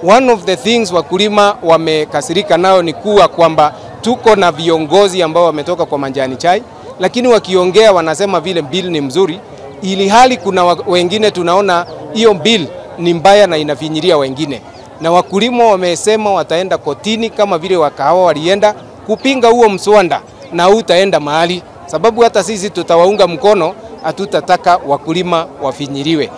One of the things wakulima wamekasirika nayo ni kuwa kwamba tuko na viongozi ambao wametoka kwa majani chai, lakini wakiongea wanasema vile bill ni mzuri, ili hali kuna wengine tunaona hiyo bill ni mbaya na inafinyiria wengine. Na wakulima wamesema wataenda kotini kama vile wakahawa walienda kupinga huo mswada, na utaenda mahali, sababu hata sisi tutawaunga mkono, hatutataka wakulima wafinyiriwe.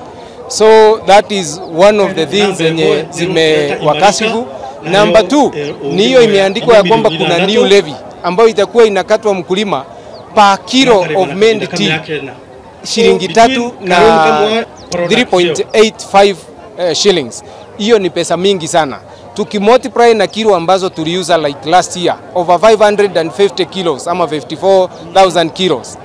So that is one of the things zenye zimewakasifu. Number two, ni hiyo imeandikwa ya kwamba kuna new levy ambayo itakuwa inakatwa mkulima per kilo of made tea shilingi 3 na 3.85 shillings. Hiyo ni pesa mingi sana. Tukimultiply na kilo ambazo tuliuza like last year over 550 kilos ama 54,000 kilos.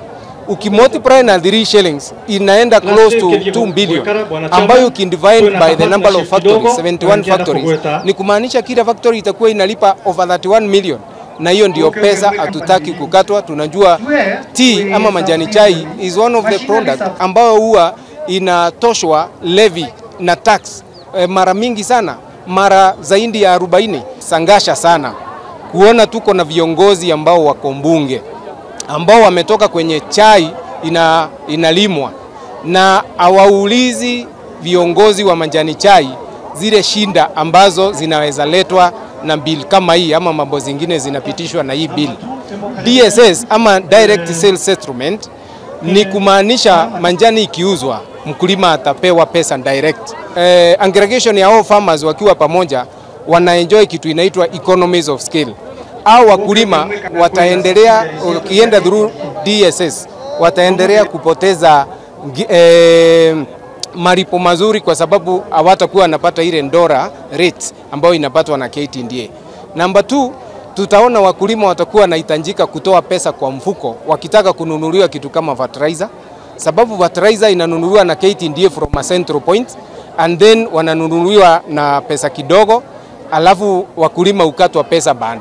Ukimultiply na 3 shillings inaenda close to 2 billion, ambayo ukidivide by the number of factories, 71 factories, ni kumaanisha kila factory itakuwa inalipa over 31 million. Na hiyo ndio pesa hatutaki kukatwa. Tunajua tea ama majani chai is one of the product ambayo huwa inatoshwa levy na tax mara mingi sana, mara zaidi ya 40. Sangasha sana kuona tuko na viongozi ambao wako mbunge ambao wametoka kwenye chai inalimwa na hawaulizi viongozi wa majani chai zile shinda ambazo zinaweza letwa na bill kama hii ama mambo zingine zinapitishwa na hii bill. DSS ama Direct Sales Settlement ni kumaanisha majani ikiuzwa mkulima atapewa pesa direct. Aggregation ya all farmers wakiwa pamoja wanaenjoy kitu inaitwa economies of scale. Au wakulima wataendelea ukienda through DSS wataendelea kupoteza malipo mazuri kwa sababu hawatakuwa wanapata ile ndora rate ambayo inapatwa na KTDA. Number 2, tutaona wakulima watakuwa wanahitajika kutoa pesa kwa mfuko wakitaka kununuliwa kitu kama fertilizer, sababu fertilizer inanunuliwa na KTDA from a central point and then wananunuliwa na pesa kidogo, alafu wakulima ukatwa pesa band.